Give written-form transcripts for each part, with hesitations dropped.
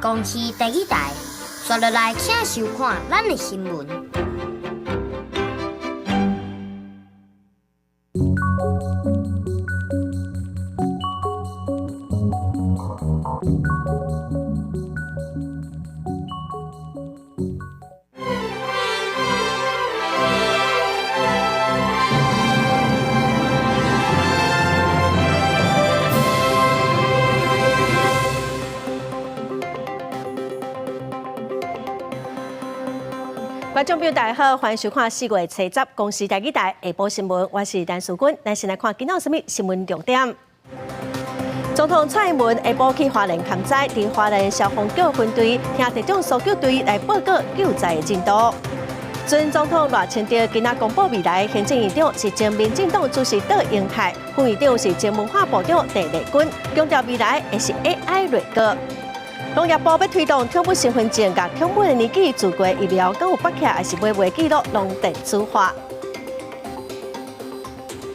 公視第一台，紲落來請收看咱的新聞。觀眾朋友大家好，歡迎收看4月初十公視台語台下晡新聞，我是陳淑君。咱先來看今仔有啥物新聞重點。總統蔡英文下晡去花蓮勘災，佇花蓮消防局分隊聽特種搜救隊來報告救災的進度。前總統賴清德今仔公布未來行政院長是前民進黨主席卓榮泰，副院長是前文化部長鄭麗君，強調未來會是 AI 內閣。農業部欲推動寵物身份證，共寵物的年紀、注過疫苗，敢有縛起抑是買賣記錄，攏電子化。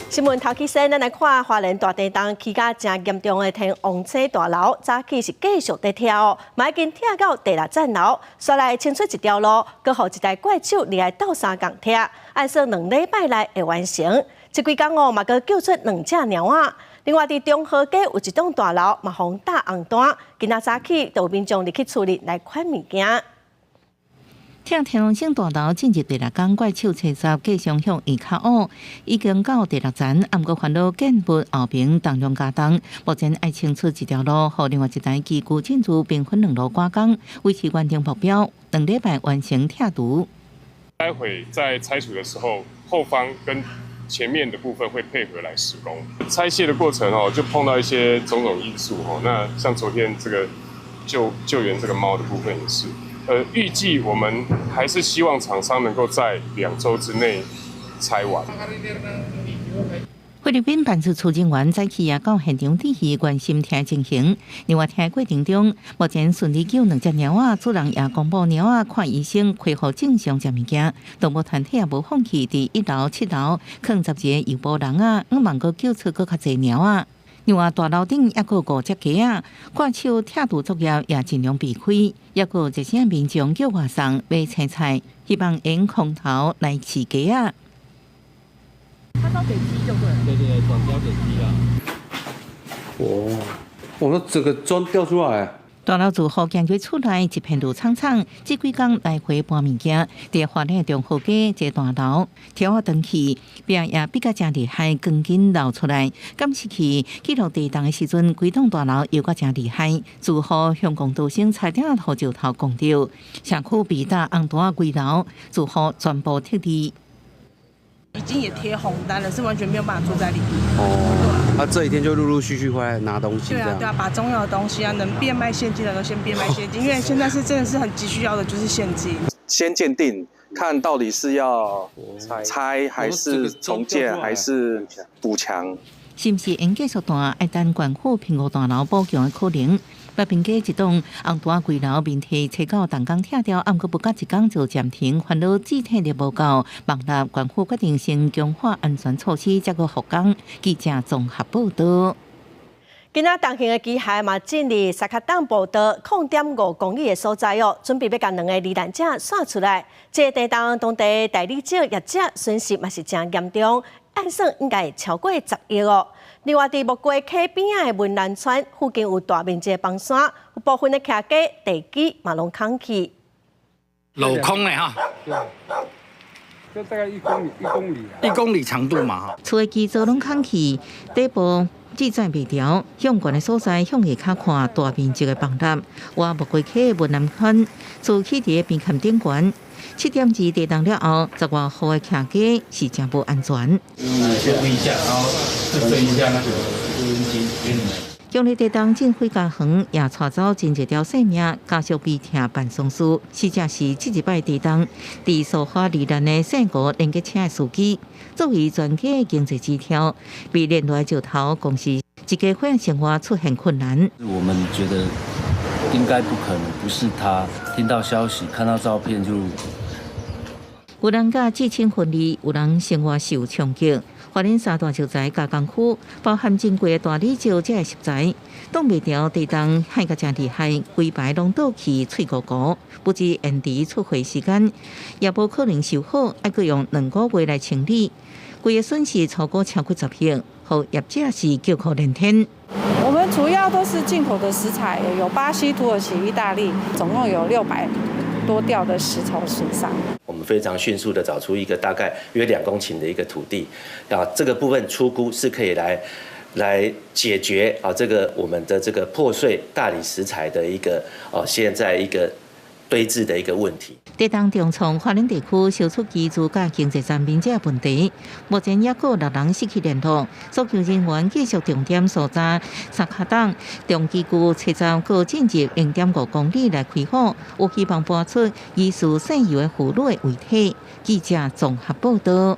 新聞頭起先，咱來看花蓮大地動起甲誠嚴重的天王星大樓，早起是繼續佇拆哦，嘛已經拆到第六層樓，煞來清出一條路，閣予一台怪手入來鬥相共拆，按算2禮拜內會完成。這幾工哦，嘛閣救出兩隻貓仔。另外，佇中和街有一棟大樓嘛，予人打紅單，今仔早起就有民眾入去厝裡來款物件。拆天王星大樓進入第六工，怪手齊集繼續向下跤挖，已經到第六層，毋過煩惱建物後邊重量加重，目前愛清出一條路，予另外一台機具進入兵分兩路趕工，維持原定目標，2禮拜完成拆除。待會在拆除的時候，後方跟前面的部分會配合來施工。拆卸的過程哦，就碰到一些種種因素哦。那像昨天這個救援這個貓的部分也是。預計我們還是希望廠商能夠在2週之內拆完。菲律賓辦事處人員早起也到現場仔細關心拆情形。另外，拆過程中，目前順利救兩隻貓仔，主人也公布貓仔看醫生恢復正常食物件。動物團體也無放棄，佇1樓、7樓囥10個油布籠仔，向望閣救出閣較濟貓仔。另外，大樓頂猶閣有5隻雞仔，怪手拆除作業也盡量避開。猶閣有一些民眾叫外送買青菜，希望用空投來飼雞仔。他都給雞就對了。對對對，轉交給雞啊。哇！我說這個磚掉出來。大樓住戶行過厝內一片綠蒼蒼，這幾工來回搬物件，佇花蓮中和街這大樓拆啊斷去，壁也比較誠厲害，鋼筋流出來。監視器記錄地動的時陣，規棟大樓搖甲誠厲害，住戶向公道生差點予石頭摃著。社區被打紅單危樓，住戶全部撤離。已經也貼紅單了，是完全沒有辦法住在裡面。哦，那這一天就陸陸續續回來拿東西。對啊，對啊，把重要的東西啊，能變賣現金的都先變賣現金，因為現在是真的是很急需要的，就是現金。先鑑定，看到底是要拆還是重建還是補牆。是毋是會繼續斷？愛等縣府評估大樓補強的可能。北平街一棟紅單危樓面體切到動工拆掉，毋過不到一工就暫停，煩惱具體的無夠，望納縣府決定先強化安全措施，才閣復工。記者綜合報道。今仔重型的機械嘛進入薩卡東步道0.5公里的所在哦，準備欲共兩个罹難者徙出來。這個地動當地代理者業者損失嘛是誠嚴重，按算應該會超過10億哦。另外，佇木瓜溪邊仔的文蘭村附近有大面積的崩山，有部分的徛家地基嘛攏空去。鏤空的哈。這大概1公里，1公里啊。1公里長度嘛哈。厝的基座攏空去，底部遮載袂牢，向懸的所在向下跤看大面積的崩塌。倚木瓜溪的文南村，厝起佇個邊崁頂懸，7.2地動了後，10外戶的徛家是誠無安全。先問一下，然後再分一下那個錄音機給你們。強烈地動震毀家園，也帶走真濟條性命，家屬悲痛辦喪事。死者是這一擺地動，佇蘇花罹難的姓吳連結車的司機，作為全家的經濟支柱，被連落石頭，公司一家伙生活出現困難。我們覺得應該不可能，不是他聽到消息、看到照片就。有人佮至親分離，有人生活受衝擊。花蓮三大石材加工區，包含珍貴的大理石這个石材，擋袂牢地動撼甲誠厲害，規排攏倒去碎糊糊，不止延遲出貨時間，也無可能修好，愛閣用2個月來清理，規个損失超過超過十億，予業者是叫苦連天。我們主要都是進口的石材，有巴西、土耳其、意大利，總共有600多吊的石頭損傷。我們非常迅速的找出一個大概約2公頃的一個土地，啊，這個部分初估是可以來解決啊這個我們的這個破碎大理石材的一個哦現在一個堆置的一個問題。地動重創花蓮地區，燒出居住佮經濟層面這個問題，目前抑閣六人失去聯絡，搜救人員繼續重點搜查三跤桶，長機具測站閣進入0.5公里來開火，有希望搬出疑似姓游的婦女的遺體。記者綜合報道。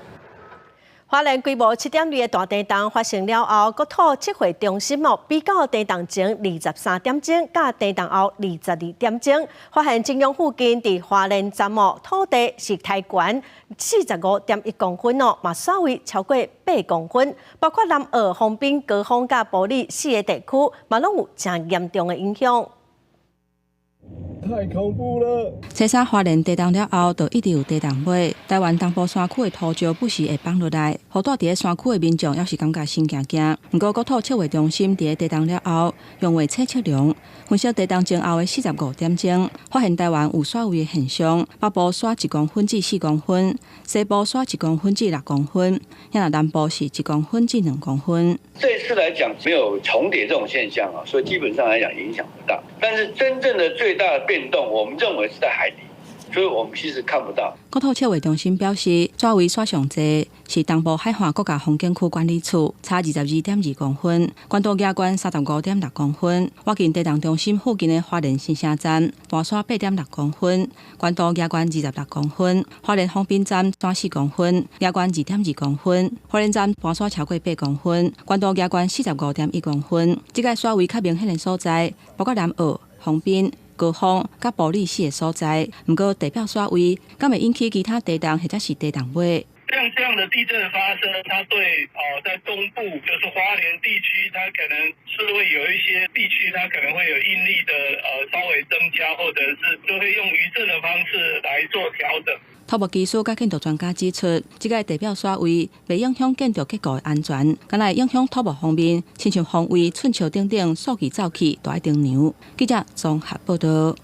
花蓮規模7.2的大地動發生了後，國土測繪中心哦，比較地動前23點鐘，佮地動後22點鐘，發現中央附近佇花蓮站哦，土地是抬懸45.1公分哦，嘛稍微超過8公分，包括南澳、豐濱、高峰佮埔里四个地區，嘛攏有誠嚴重的影響。太恐怖了！初三花蓮地動了後，就一直有地動尾。台灣東部山區的土石不時會放落來，予住佇咧山區的民眾猶是感覺心驚驚。毋過國土測繪中心佇咧地動了後，用衛星測量分析地動前後的45點鐘，發現台灣有徙位的現象，北部徙1公分至4公分，西部徙1公分至6公分，遐若南部是1公分至2公分。這次來講沒有重疊這種現象啊，所以基本上來講影響不大。但是真正的最大的變動，我們認為是在海底，所以我們其實看不到。國土測繪中心表示，徙位徙上濟是東部海岸國家風景區管理處，差22.2公分，關島額懸35.6公分。倚近地動中心附近的花蓮新城站，大徙8.6公分，關島額懸26公分。花蓮豐濱站徙4公分，額懸2.2公分。花蓮站大徙超過8公分，關島額懸45.1公分。這個徙位較明顯的所在，包括南澳、豐濱、高峰佮埔里四个所在，毋過地表徙位，敢會引起其他地動或者是地動尾？像這樣的地震發生，它對哦，在東部就是花蓮地區，它可能是會有一些地區，它可能會有應力的稍微增加，或者是就會用餘震的方式來做調整。土木技師佮建築專家指出，這个地表徙位袂影響建築結構的安全，敢若會影響土木方面，親像方位、寸尺等等數據走去都愛衡量。記者綜合報道。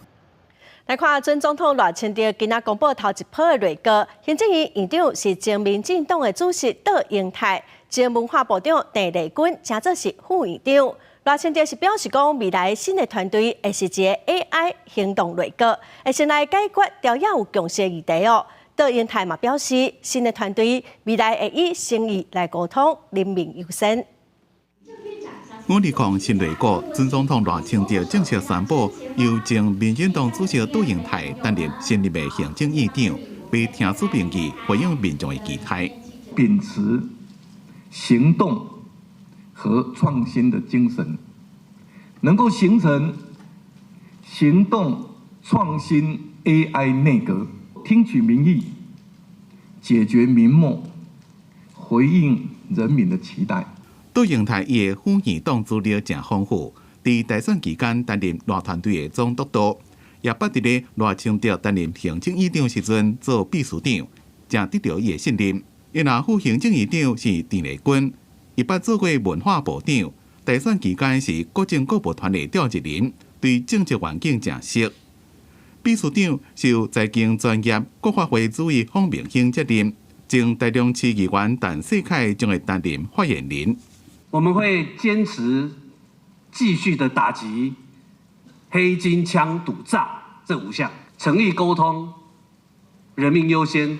來看準總統賴清德今仔公布頭一波的內閣，行政院院長是前民進黨的主席杜英泰，前文化部長鄭麗君，正做是副院長。賴清德是表示講，未來新的團隊會是一个 AI 行動內閣，會先來解決朝野有共識的議題哦。杜英泰嘛表示，新的團隊未來會以誠意來溝通，人民優先。五二零新內閣準總統賴清德正式宣布，由前民進黨主席杜英泰擔任新任的行政院長，欲聽取民意，回應民眾的期待。秉持行動和創新的精神，能夠形成行動創新 AI 內閣，聽取民意，解決民末，回應人民的期待。杜英泰伊的副院長資歷誠豐富，佇大選期間擔任賴團隊的總督導，也捌佇咧賴清德擔任行政院長時陣做秘書長，誠得著伊的信任。伊若副行政院長是鄭麗君，伊捌做過文化部長，大選期間是國政顧問團的召集人，對政治環境誠熟。秘書長是由財經專業國發會主委方明興接任，前台中市議員陳世凱將會擔任發言人。我們會堅持繼續的打擊黑金、槍、賭、詐這五項，誠意溝通、人民優先，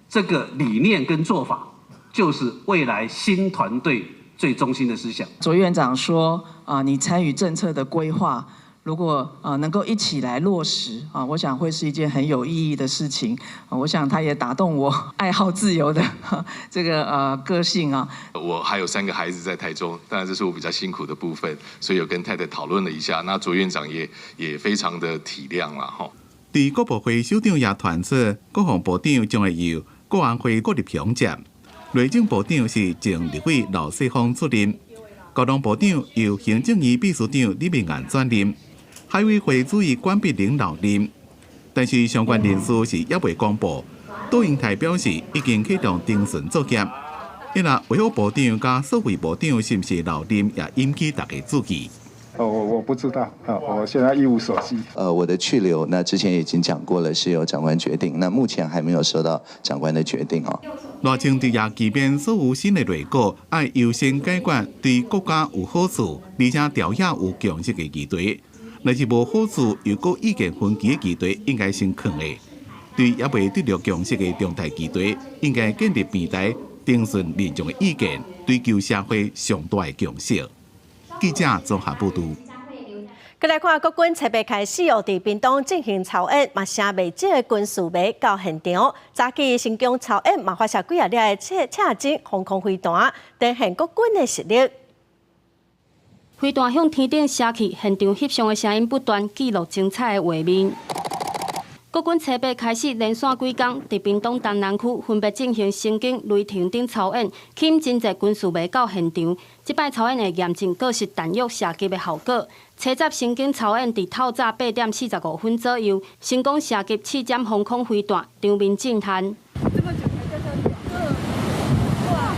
這個理念跟做法，就是未來新團隊最中心的思想。卓院長說：啊，你參與政策的規劃，如果啊能夠一起來落實啊，我想會是一件很有意義的事情。我想他也打動我愛好自由的這個個性啊。我還有3個孩子在台中，當然這是我比較辛苦的部分，所以有跟太太討論了一下。那卓院長也非常的體諒啦，吼。佇國部會首長也傳出，國防部長將會由國安會郭立雄接，內政部長是前立委劉世鋒出任，交通部長由行政院秘書長李明彥轉任，海委會主委管碧玲留任，但是相關人事是猶未公布。杜英台表示已經啟動偵訊作業，因為衛福部長佮數位部長是毋是留任，也引起大家注意。哦，我不知道啊，我現在一無所知。我的去留，那之前已經講過了，是由長官決定。那目前還沒有收到長官的決定哦。賴清德也期勉所有新的內閣愛優先解決對國家有好處，而且朝野有共識的議題。若是無好處又閣意見分歧的議題，應該先囥下。對猶未得著共識的重大議題，應該建立平台，徵詢民眾的意見，追求社會上大的共識。記者綜合報導。閣來看國軍初八開始哦，佇屏東進行操演，嘛聲袂少的軍事迷到現場。早起成功操演，嘛發射幾仔粒的刺針防空飛彈，展現國軍的實力。飛彈向天頂射去，現場翕相的聲音不斷，記錄精彩的畫面。國軍初八開始連續幾工，佇屏東東南區分別進行神經、雷霆等操演，吸引真濟軍事迷到現場。這擺操演會驗證各式彈藥射擊的效果。初十神經操演佇透早8點45分左右，成功射擊刺針防空飛彈，場面震撼。這麼久才在這裡，哇，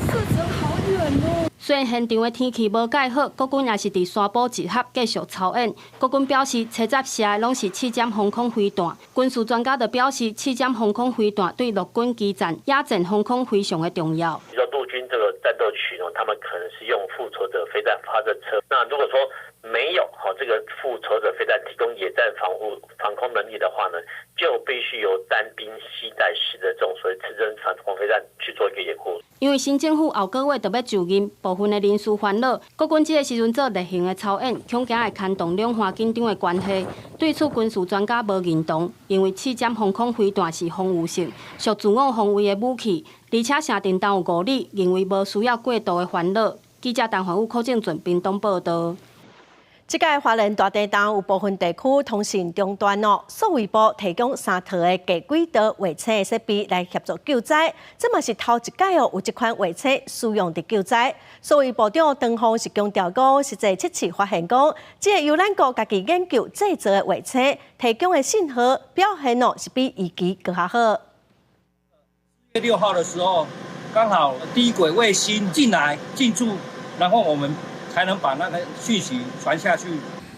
這射程好遠哦！雖然現場的天氣無蓋好，國軍也是佇山坡集合繼續操演。國軍表示，初十射的攏是刺針防空飛彈。軍事專家就表示，刺針防空飛彈對陸軍機戰、野戰防空非常的重要。比如說陸軍這個戰鬥群哦，他們可能是用復仇者飛彈發射車。那如果說沒有好這個復仇者飛彈提供野戰防護防空能力的話呢，就必須由單兵攜帶式的這種所謂刺針防空飛彈去做一個掩護。因為新政府後個月就欲就任，部分的人士煩惱，國軍這個時陣做例行的操演，恐驚會牽動兩岸緊張的關係。對此，軍事專家無認同，認為刺針防空飛彈是防禦性、屬自我防衛的武器，而且射程當有5里，認為無需要過度的煩惱。記者陳環宇、柯正俊屏東報導。這屆花蓮大地震有部分地區通訊中斷哦，數位部提供三套的低軌道衛星的設備來協助救災，這嘛是頭一屆哦，有這款衛星使用佇救災。數位部長唐鳳是強調講，實際測試發現講，這個由咱國家己研究製造的衛星提供的信號表現哦，是比預期閣較好。 4月6號的時候，剛好低軌衛星進來進駐，然後我們才能把那個訊息傳下去。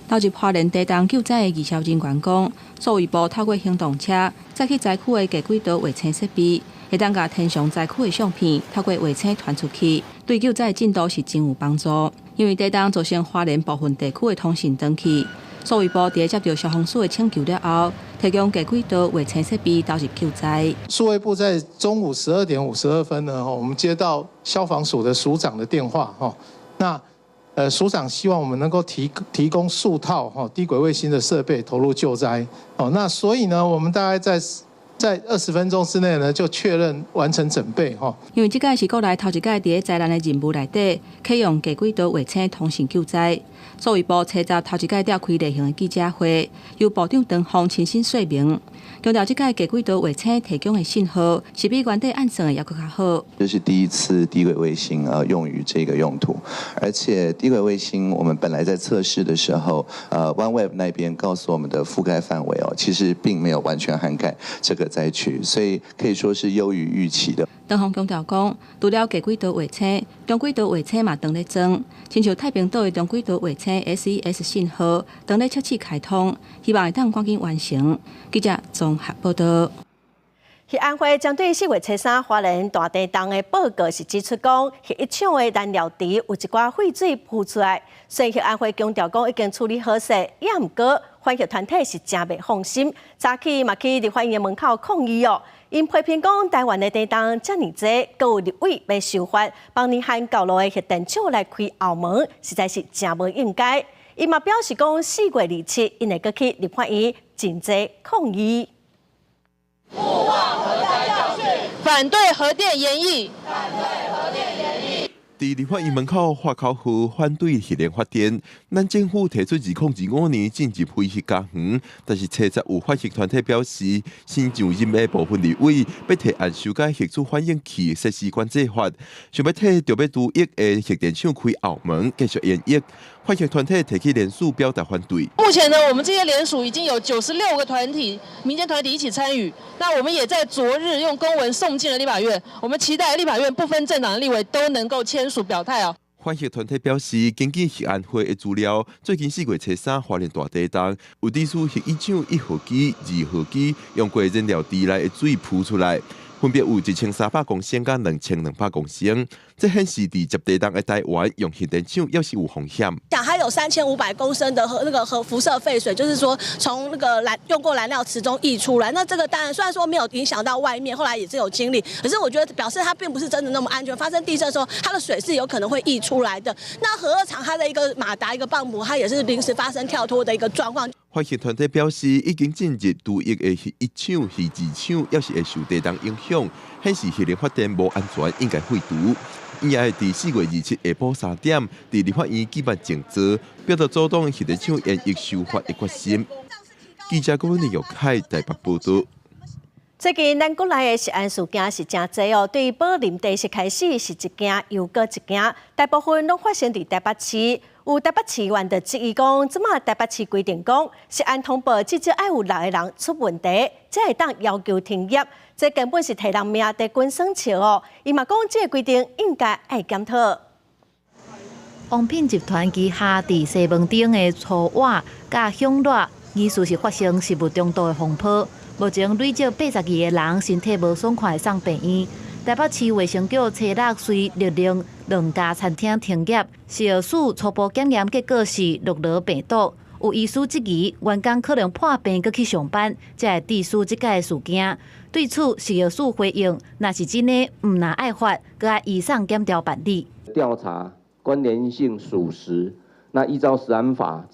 投入花蓮地震救災的義消人員講，數位部透過行動車載去災區的低軌道衛星設備，會當共天上災區的相片透過衛星傳出去，對救災進度是真有幫助。因為地震造成花蓮部分地區的通訊斷去，數位部佇接到消防署的請求了後，提供低軌道衛星設備投入救災。數位部在中午12點52分呢，我們接到消防署的署長的電話，那署長希望我們能夠提供數套低軌衛星的設備投入救災，哦，那所以呢，我們大概在20分鐘之內呢，就確認完成整備，哈。因為這屆是國內頭一屆佇咧災難的任務內底，啟用低軌道衛星通訊救災。數位部初十頭一屆召開例行的記者會，由部長唐鳳親身說明，強調這屆低軌道衛星提供的信號是比原底按算的猶閣較好。這是第一次低軌衛星啊用於這個用途，而且低軌衛星我們本來在測試的時候，OneWeb 那邊告訴我們的覆蓋範圍哦，其實並沒有完全涵蓋這個災區，所以可以說是優於預期的。唐鳳強調講，除了低軌道衛星，中軌道衛星嘛當咧裝，親像太平島的中軌道衛星 SES 信號當咧測試開通，希望會當趕緊完成。記者綜合報導。核安會針對4月初3花蓮大地震的報告是指出講，核一廠的燃料池有一寡廢水噴出來，雖然核安會強調講已經處理好勢，也毋過反核團體是誠袂放心，早起嘛去立法院門口抗議哦。𪜶批評講，台灣的地震遮爾濟，閣有立委欲修法，幫南韓舊路的核電廠來開後門，實在是誠無應該。𪜶嘛表示講，4月27，𪜶會閣去立法院真濟抗議。勿忘核災教訓，反對核電延役。反對核電延役。佇立法院門口發口號反對核能發電，咱政府提出2025年進入非核家園，但是初十有反核團體表示，新上任的部分立委欲提案修改核子反應器設施管制法，想欲替著欲除役的核電廠開後門繼續延役。反核團體提起聯署表達反對。目前呢，我們這些聯署已經有96個團體、民間團體一起參與。那我們也在昨日用公文送進了立法院，我們期待立法院不分政黨的立委都能夠簽署表態哦。反核團體表示，根據核安會的資料，最近4月初3花蓮大地震，有地區核一廠1號機、2號機用過燃料池內的水噴出來，分別有1300公升佮2200公升，這顯示佇接地震的台灣用核電廠猶是有風險。講還有3500公升的核那個核輻射廢水，就是說從那個燃用過燃料池中溢出來。那這個當然雖然說沒有影響到外面，後來也是有清理，可是我覺得表示它並不是真的那麼安全。發生地震的時候，它的水是有可能會溢出來的。那核二廠它的一個馬達一個泵浦，它也是臨時發生跳脫的一個狀況。反核團體表示，已經進入除役的核一廠、核二廠，猶是會受地震影響，顯示核能發電無安全，應該廢除。𪜶也會佇4月27下晡3點，佇立法院舉辦靜坐，表達阻擋核電廠延役修法的決心。記者郭文玉凱台北報導。最近咱國內的食安事件是誠濟哦，對寶林茶室開始是一件又閣一件，大部分攏發生佇台北市。有台北市議員就質疑講，這馬台北市規定講，食安通報至少愛有六个人出問題，才會當要求停業。這根本是提人命佇滾耍笑哦。伊嘛講，這个規定應該愛檢討。王品集團旗下佇西門町的粗碗佮響熱，疑似是發生食物中毒的風波。目前累積82個人身體無爽快，送病院。台北市衛生局初六遂勒令兩家餐廳停業，食藥署初步檢驗結果是諾羅病毒。有醫師質疑員工可能破病閣去上班，才會致使這个事件。對此，食藥署回應：若是真的，毋但愛罰，閣愛移送檢調辦理。調查關聯性屬實，那依照食安法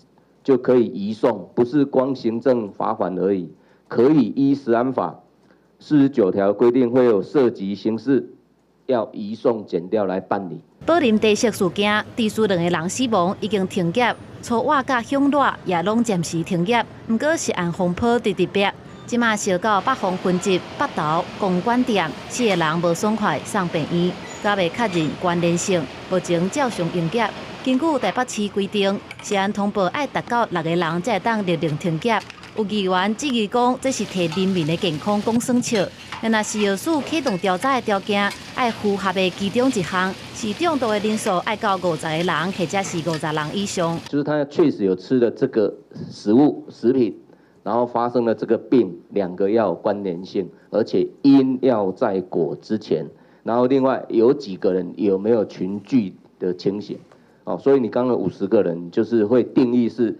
就可以移送，不是光行政罰款而已，可以依食安法49條規定，會有涉及刑事，要移送檢調來辦理。寶林茶室事件，致使兩個人死亡，已經停業，粗碗佮響熱也攏暫時停業。毋過食安風波直直逼，這馬燒到北方分集、北投、公館店，四个人無爽快送病院，猶未確認關聯性，目前照常營業。根據台北市規定，食安通報愛達到六個人才會當勒令停業。有議員質疑講，這是提人民的健康講耍笑。若食藥署啟動調查的條件，愛符合的其中一項是中毒的人數愛到50個人，或者是50人以上。就是他確實有吃了這個食物食品，然後發生了這個病，兩個要有關聯性，而且因要在果之前，然後另外有幾個人有沒有群聚的情形？哦，所以你剛剛50個人就是會定義是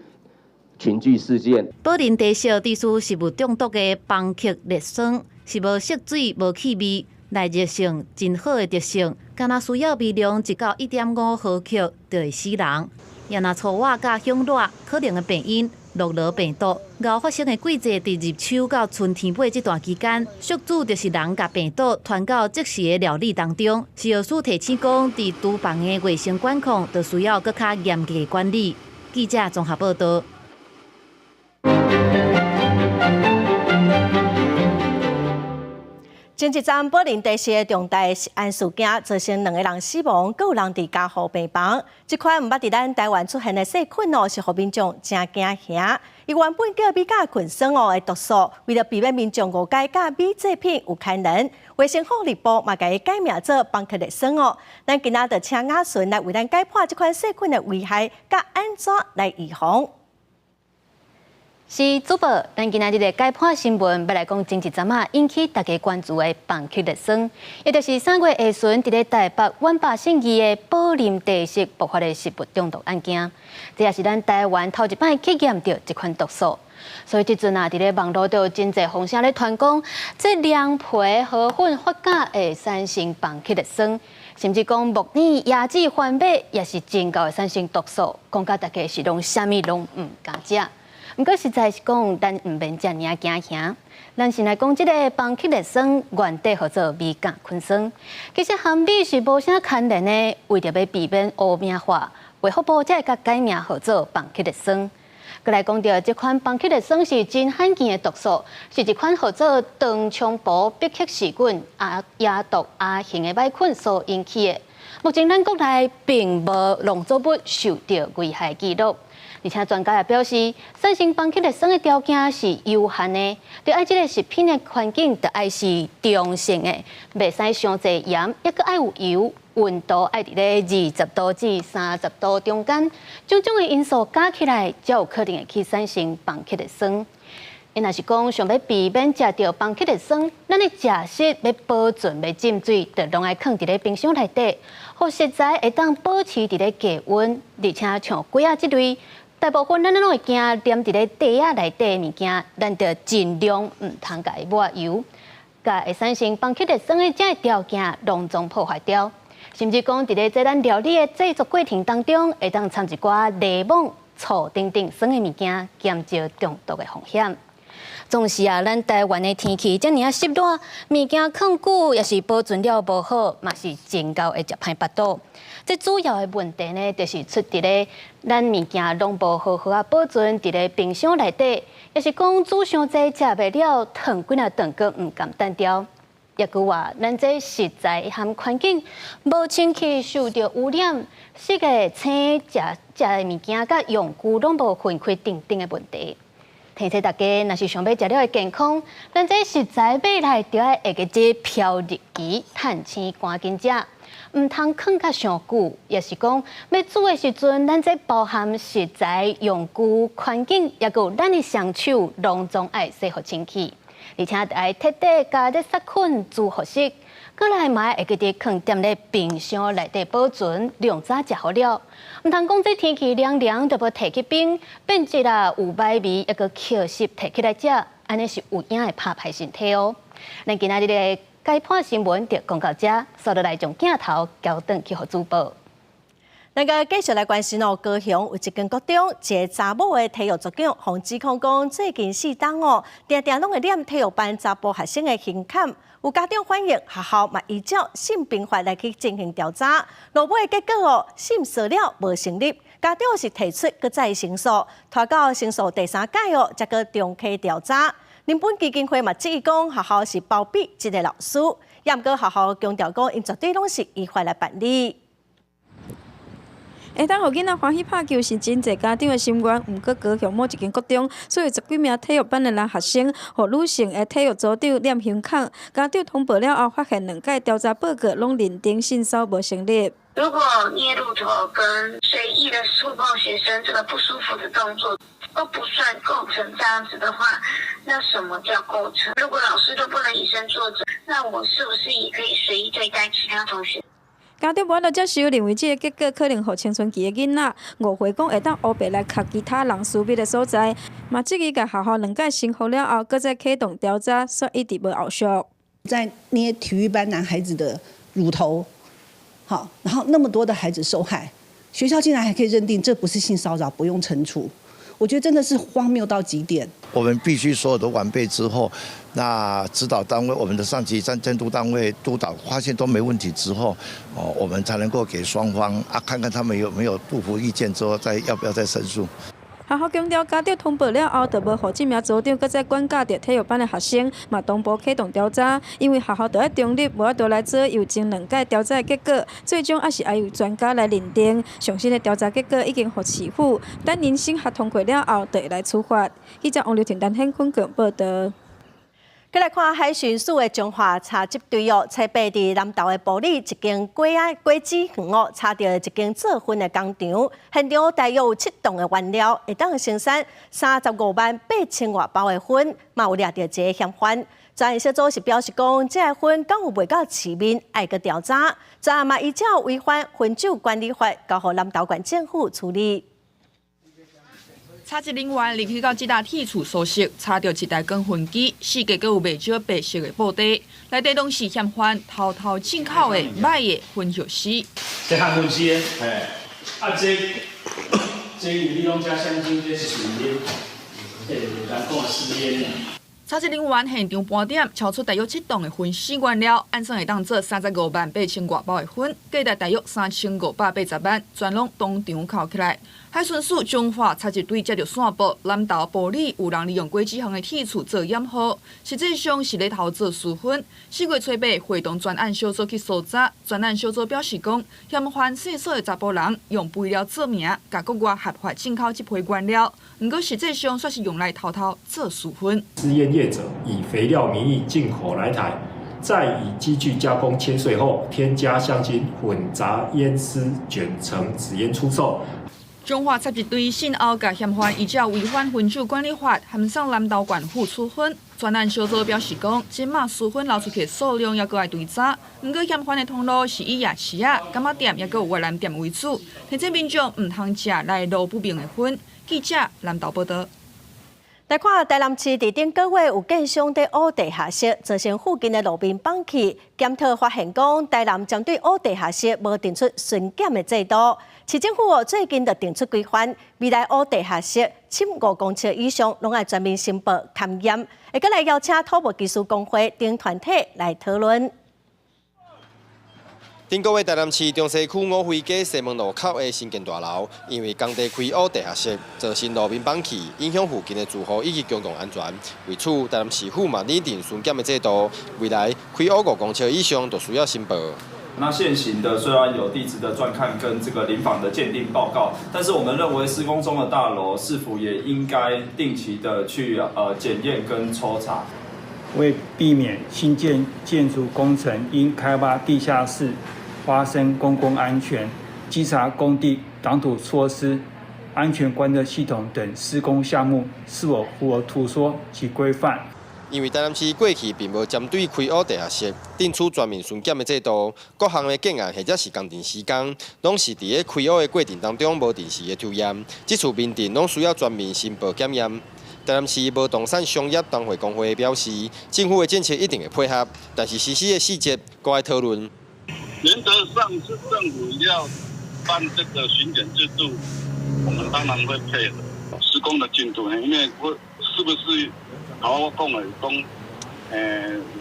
群聚事件。寶林茶室致使食物中毒的邦克烈酸，是無色水、無氣味、耐熱性真好的特性，敢若需要微量1到1.5毫克就會死人。也若粗碗佮響熱，可能的病因諾羅病毒。𠢕發生的季節佇入秋到春天尾這段期間，宿主就是人共病毒傳到即時的料理當中。食藥署提醒講，佇廚房的衛生管控，就需要閣較嚴格管理。記者綜合報導。前一站寶林茶室的重大食安事件，造成兩個人死亡，閣有人佇加護病房。這款毋捌佇咱台灣出現的細菌哦，是予民眾誠驚嚇。伊原本叫米甲群酸哦的毒素，為著避免民眾誤解佮米製品有牽連，衛生福利部嘛共伊改名做邦克烈酸哦。咱今仔就請雅純來為咱解剖這款細菌的危害，佮按怎來預防。是主播，咱今仔日的解剖新聞，欲來講前一陣仔引起大家關注的邦克烈酸，也就是3月下旬佇咧台北萬百信義的寶林茶室爆發的食物中毒案件，這也是咱台灣頭一擺去驗著這款毒素。所以這陣啊，佇咧網路就有真濟風聲咧傳講，這涼皮河粉發酵會產生邦克烈酸，甚至講木耳、椰子、番麥也是真𠢕會產生毒素，講甲大家是攏啥物攏毋敢食。毋過實在是講，咱毋免遮爾驚嚇。咱先來講這个邦克熱酸原底號做米甲菌酸，其實含米是無啥牽連的，為著欲避免污名化，衛福部才會共改名號做邦克熱酸。閣來講著，這款邦克熱酸是真罕見的毒素，是一款號做長菖蒲伯克氏菌啊亞毒亞型的䆀菌所引起的。目前咱國內並無農作物受著危害記錄。而且專家也表示，產生邦克熱酸的條件是有限的，著愛這个食品的環境，著愛是中性的，袂使傷濟鹽，抑閣愛有油，溫度愛佇咧20度至30度中間，種種的因素加起來，才有可能會去產生邦克熱酸。伊若是講想欲避免食著邦克熱酸，咱的食食欲保存、欲浸水，就攏愛囥佇咧冰箱內底，予食材會當保持佇咧低溫，而且像粿仔這類。大部分咱攏會驚黏佇咧袋仔內底的物件，咱就盡量毋通共伊抹油，共會產生邦克熱酸的這个條件攏總破壞掉。甚至講佇咧這咱料理的製作過程當中，會當摻一寡檸檬、醋等等酸的物件，減少中毒的風險。總是啊，咱台灣的天氣遮爾仔濕熱，物件囥久抑是保存了無好，嘛是真𠢕會食歹腹肚。這主要的問題呢，就是出佇咧咱物件攏無好好仔保存佇咧冰箱內底，抑是講煮傷濟食袂了，燙幾若頓閣毋甘單調。抑閣話，咱這食材和環境無清氣，受著污染，食的青食食的物件佮用具攏無分開等等的問題。提醒大家，若是想欲食了會健康，咱這食材買來著愛會記這飄日期、趁鮮趕緊食，毋通囥甲傷久。抑是講欲煮的時陣，咱這包含食材、用具、環境，抑閣有咱的雙手，攏總愛洗予清氣，而且愛徹底加熱殺菌、煮予熟。閣來嘛會記得囥踮咧冰箱內底保存，量早食好了。毋通講這天氣涼涼，就無提去冰，變質啦，有䆀味，抑閣抾濕提起來食，按呢是有影會拍歹身體哦。咱今仔日的解盤新聞就講到這，紲落來將鏡頭交轉去予主播。咱閣繼續來關心哦，高雄有一間國中，一个查某的體育組長，予指控講最近四冬哦，定定攏會捏體育班查埔學生的胸坎，有家長反映，學校嘛依照性平法來去進行調查，落尾結果哦，性騷擾無成立，家長是提出閣再申訴，拖到申訴第三屆哦，才閣重啟調查。人本基金會嘛質疑講，學校是包庇這个老師，也毋過學校強調講，𪜶絕對攏是依法來辦理。會當予囡仔歡喜拍球是真濟家長的心願，毋過高雄某一間國中，所有十幾名體育班的男學生，予女性的體育組長捏胸坎，家長通報了後，發現兩屆調查報告攏認定性騷無成立。如果捏乳頭跟隨意的觸碰學生這個不舒服的動作都不算構成這樣子的話，那什麼叫構成？如果老師都不能以身作則，那我是不是也可以隨意對待其他同學？家長無法度接受，認為這个結果可能予青春期的囡仔誤會講會當烏白來抾其他人私密的所在，嘛質疑共學校兩屆申復了後，閣再啟動調查，煞一直無後續。在捏體育班男孩子的乳頭，好，然後那麼多的孩子受害，學校竟然還可以認定這不是性騷擾，不用懲處，我覺得真的是荒謬到極點。我們必須所有都完備之後，那指導單位、我們的上級監督單位督導發現都沒問題之後，哦，我們才能夠給雙方啊，看看他們有沒有不服意見之後，再要不要再申訴。學校強調，家長通報了後，就無予這名組長閣再管教著體育班的學生，嘛同步啟動調查。因為學校著愛中立，無法度來左右前兩屆調查的結果，最終還是愛由專家來認定。上新的調查結果已經予市府，等𪜶審核通過了後，就會來處罰。記者王劉婷、陳顯坤報導。閣來看海巡署的彰化查緝隊哦，初八佇南投的埔里一間果仔果子園哦，查著一間做薰的工廠，現場大約有七噸的原料，會當生產35萬8千外包的薰，嘛有掠著一个嫌犯。專案小組是表示講，這个薰敢有賣到市面，愛閣調查。專案嘛依照違反薰酒管理法，交予南投縣政府處理。查緝人員入去到這搭鐵厝搜尋，查著一台乾薰機，四界閣有袂少白色的布袋，內底攏是嫌犯偷偷進口的䆀的薰藥絲。這烘薰絲的，嘿，啊這這有你攏遮聲稱這是純的。人講的私煙。查缉人員現場盤點，超出大約7噸的薰死原料，按算會當做35萬8千外包的薰，價值大約3580萬，全攏當場扣起來。海巡署彰化查緝隊接著線報，南投埔里有人利用果子園的鐵厝做掩護，實際上是咧偷做私薰。4月初8，會同專案小組去搜查，專案小組表示講，嫌犯姓蘇的查埔人用肥料做名，共國外合法進口這批原料，毋過實際上煞是用來偷偷做私薰。私煙業者以肥料名義進口來台，再以機具加工切碎後，添加香精混雜煙絲捲成紙煙出售。彰化查緝隊訊後，共嫌犯依照違反薰酒管理法，函送南投縣府處分。專案小組表示講，這馬私薰流出去的數量猶閣愛追查，毋過嫌犯的通路是以夜市仔、柑仔店，猶閣有越南店為主，提醒民眾毋通食來路不明的薰。記者南投報導。來看台南市佇頂個月有建商佇挖地下室，造成附近的路面崩去。檢討發現講，台南針對挖地下室無定出巡檢的制度。市政府最近就定出規範，未來挖地下室深5公尺以上，攏愛全面申報勘驗。會閣來邀請土木技師公會等團體來討論。頂個月台南市中西區五妃街西門路口的新建大樓，因為工地開挖地下室，造成路面崩去，影響附近的住戶以及公共安全。為此，台南市府嘛擬定巡檢的制度，未來開挖5公尺以上就需要申報。那現行的雖然有地質的鑽勘跟這個林訪的鑑定報告，但是我們認為施工中的大樓是否也應該定期的去檢驗跟抽查。為避免新建建築工程因開挖地下室發生公共安全、稽查工地擋土措施、安全觀測系統等施工項目是否符合圖說及規範。因為台南市過去並無針對開挖地下室定出全面巡檢的制度，各項的建案或者是工程施工，攏是佇咧開挖的過程當中無定時的抽驗，這次明定攏需要全面申報檢驗。台南市無動產商業同會公會表示，政府的政策一定會配合，但是實施的細節閣愛討論。原則上是政府要辦這個巡檢制度，我們當然會配合施工的進度，因為我是不是頭我講的講，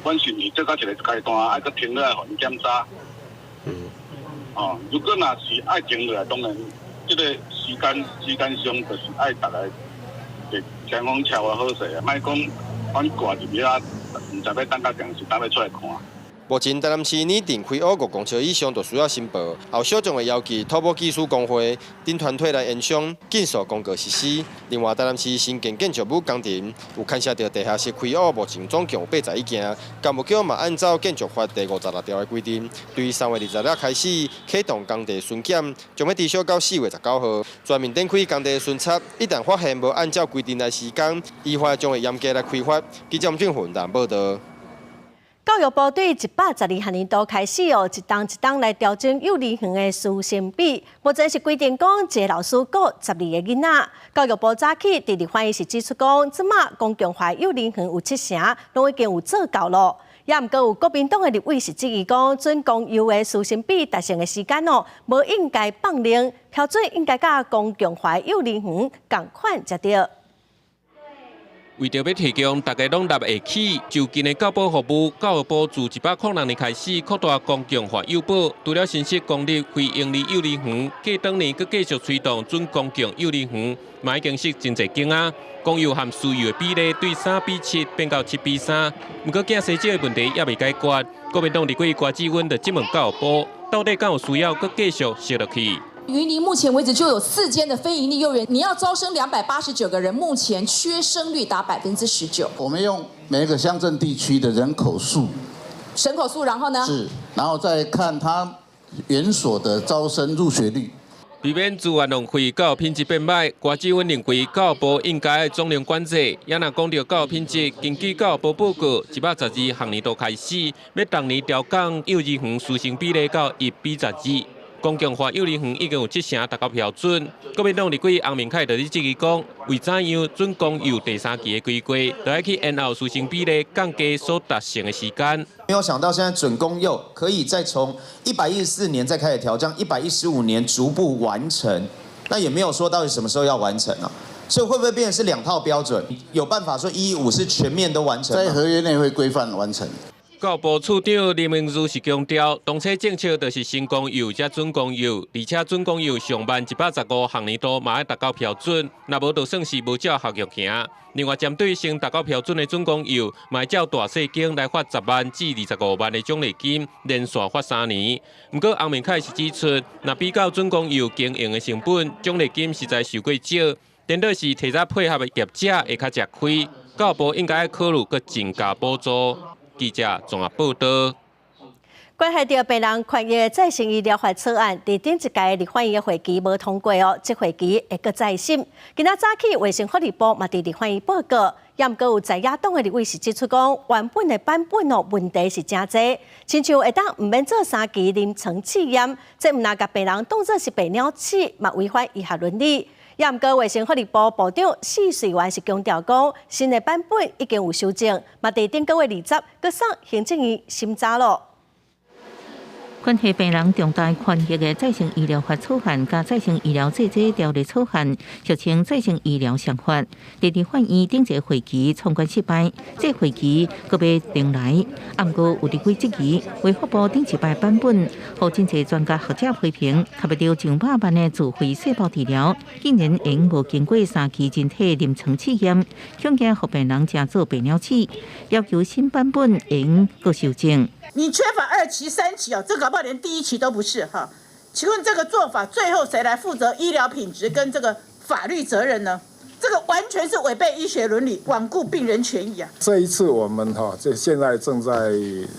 阮是毋是做到一個階段，愛閣停落來予𪜶檢查？哦，如果若是愛停落來，當然這個時間上就是愛逐家前鋒敲啊好勢啊，莫講阮掛入去啊，毋知欲等到啥時，等欲出來看。目前台南市擬定開挖5公尺以上就需要申報，後續將會邀集土木技師公會等團體來研商，緊速公告實施。另外，台南市新建建築物工程有牽涉著地下室開挖，目前總共有81件，工務局嘛按照建築法第56條的規定，對3月20日開始啟動工地巡檢，將欲持續到4月19號，全面展開工地巡查。一旦發現無按照規定來施工，依法將會嚴格來開罰。記者吳俊宏報導。教育部對112學年度開始哦，一冬一冬來調整幼兒園的師生比，目前是規定講一个老師顧12個囡仔。教育部早起佇立法院是指出講，這馬公共化幼兒園有七成攏已經有做到咯。也毋過有國民黨的立委是質疑講，準公幼的師生比達成的時間哦，無應該放冗，標準應該佮公共化幼兒園仝款才對。為著欲提供大家攏納會起就近的教保服務，教育部自106年開始擴大公共化幼保，除了新設公立非營利幼兒園，過當年閣繼續推動準公共幼兒園，嘛已經設真濟間啊。公幼和私幼的比例對3比7變到7比3，毋過囝生少的問題猶未解決。國民黨立委郭志溫就質問教育部，到底敢有需要閣繼續設落去？雲林目前為止就有4間的非營利幼兒園，你要招生289個人，目前缺生率達19%。我們用每個鄉鎮地區的人口數，人口數，然後呢？是，然後再看它園所的招生入學率。避免資源浪費，教育品質變䆀。郭志溫認為教育部應該總量管制。也若講著教育品質，根據教育部報告，112學年度開始，欲逐年調降幼兒園師生比例到1比12。公共化幼兒園已經有七成達到標準。國民黨立委洪明凱就佇質疑講，為怎樣準公幼第三期的規劃，就愛去延後師生比例降低所達成的時間。沒有想到現在準公幼可以再從114年再開始調降，115年逐步完成，那也沒有說到底什麼時候要完成啊。所以會不會變成是兩套標準？有辦法說115是全面都完成？在合約內會規範完成。教育部次長林明如是強調，當初政策就是先公幼才準公幼，而且準公幼上萬115學年度嘛愛達到標準，若無就算是無照合約行。另外，針對先達到標準的準公幼，嘛照大細間來發10萬至25萬的獎勵金，連續發3年。毋過，洪明凱是指出，若比較準公幼經營的成本，獎勵金實在受過少，顛倒是提早配合的業者會較吃虧。教育部應該考慮閣增加補助。記者綜合報道。關係著病人權益再生醫療法草案，佇頂一屆立法院的會期無通過哦，這會期會閣再審。今仔早起，衛生福利部嘛佇立法院報告，也毋過有在野黨的立委是指出講，原本的版本哦問題是誠濟，親像會當毋免做三期臨床試驗，這毋但共病人當做是白鳥鼠，嘛違反醫學倫理。也毋過衛生福利部部長施瑞元是強調講，新的版本已經有修正，嘛佇頂個月20，閣送行政院審查咯。關係病人重大權益的再生醫療法草案佮再生醫療製劑條例草案，俗稱再生醫療雙法，佇立法院頂一個會期闖關失敗，這會期閣欲重來。毋過有立委質疑，衛福部頂一擺版本，予真濟專家學者批評，較欲著上百萬的自費細胞治療，竟然會用無經過三期人體臨床試驗，恐驚予病人成做白鳥鼠，要求新版本會用閣修正。你缺乏二期、三期哦，這搞不好連第一期都不是哈。請問這個做法最後誰來負責醫療品質跟這個法律責任呢？這個完全是違背醫學倫理，罔顧病人權益啊！這一次我們哈，這現在正在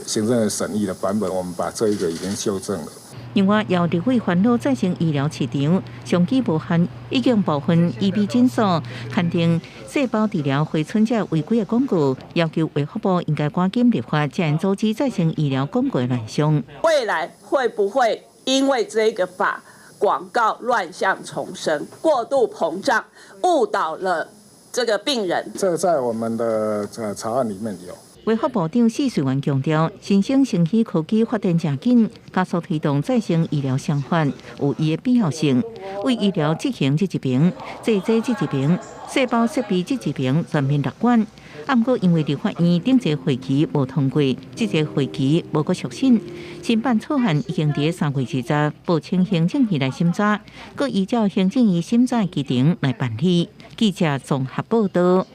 行政院審議的版本，我們把這一個已經修正了。另外，有立委煩惱再生醫療市場商機無限，已經部分醫美診所刊登細胞治療回春者違規的廣告，要求衛福部應該趕緊立法，才能阻止再生醫療廣告的亂象。未來會不會因為這個法廣告亂象叢生、過度膨脹，誤導了這個病人？這在我們的這草案裡面有。衛福部長施瑞元強調，新興生醫科技發展誠緊，加速推動再生醫療雙法有伊的必要性。為醫療執行這一邊，製劑這一邊，細胞設備這一邊全面列管。毋過因為立法院頂一個會期無通過，這個會期無閣續審，新版草案已經佇3月20報請行政院來審查，閣依照行政院審查規程來辦理。記者綜合報道。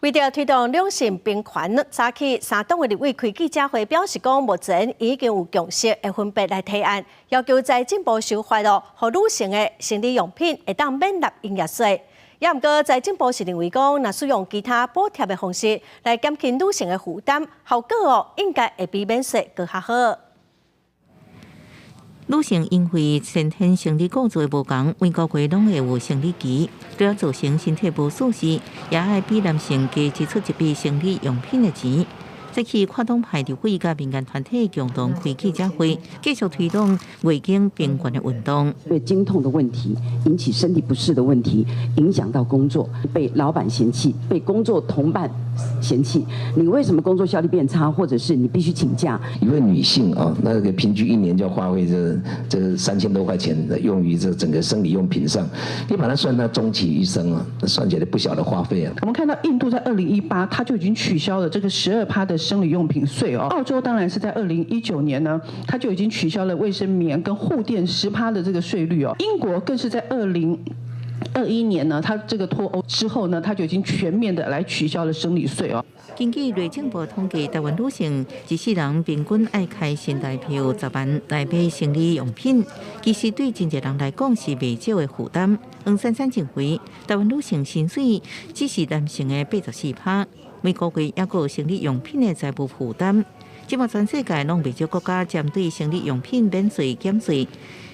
為著推動兩性平權，早起三黨的立委開記者會，表示講，目前已經有共識，會分別來提案，要求財政部修法咯，予女性的生理用品會當免納營業稅。也毋過財政部是認為講，若使用其他補貼的方式來減輕女性的負擔，效果哦應該會比免稅閣較好。女性因為先天生理構造的無仝，每個月攏會有生理期，除了造成身體無舒適，也愛比男性加支出一筆生理用品的錢。這次跨黨派立委佮民間團體共同開記者會，繼續推動月經平權的運動。對經痛的問題，引起身體不適的問題，影響到工作，被老闆嫌棄，被工作同伴嫌棄，你為什麼工作效率變差，或者是你必須請假？一位女性啊，那個平均一年就花費這3000多塊錢用於這整個生理用品上，你把它算到終其一生啊，算起來不小的花費啊。我們看到印度在2018，它就已經取消了這個12趴的生理用品稅哦。澳洲當然是在2019年呢，它就已經取消了衛生棉跟護墊10趴的這個稅率哦。英國更是在2021年呢，它這個脫歐之後呢，它就已經全面的來取消了生理稅哦。根據內政部統計，台灣女性一世人平均愛開新台幣10萬來買生理用品，其實對真濟人來講是袂少的負擔。黃珊珊認為，台灣女性薪水只是男性的84趴，每個月猶閣有生理用品的財務負擔。這馬全世界攏袂少國家針對生理用品免稅減稅。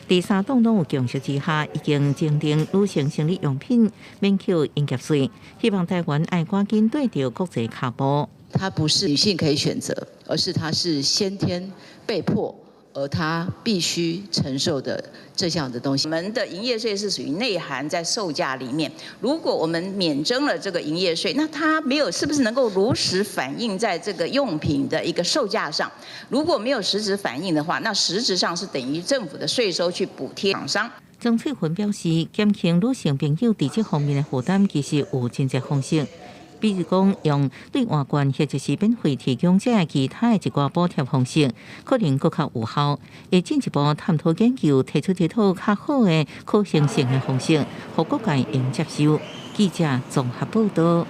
佇三黨攏有共識之下，已經訂定女性生理用品免扣營業稅，希望台灣愛趕緊綴著國際跤步。它不是女性可以選擇，而是它是先天被迫，而她必須承受的這項的東西。我們的營業稅是屬於內含在售價裡面，如果我們免徵了這個營業稅，那它沒有是不是能夠如實反映在這個用品的一個售價上？如果沒有實質反映的話，那實質上是等於政府的稅收去補貼廠商。曾翠雲表示，減輕女性朋友佇這方面的負擔，其實有真濟方式。比如講，用兌換券或者是免費提供這其他的一寡補貼方式，可能閣較有效。會進一步探討研究，提出一套較好的可行性的方式，予各界會用接受。記者綜合報道。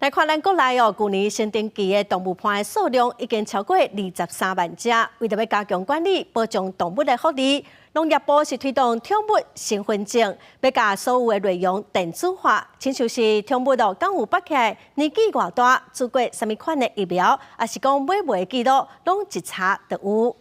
來看咱國內哦，舊年新登記的動物伴的數量已經超過23萬隻。為著欲加強管理，保障動物的福利，農業部是推動寵物身份證，欲共所有的內容電子化，親像是寵物哦，敢有縛起來，年紀偌大，注過啥物款的疫苗，抑是講買賣記錄，攏一查就有。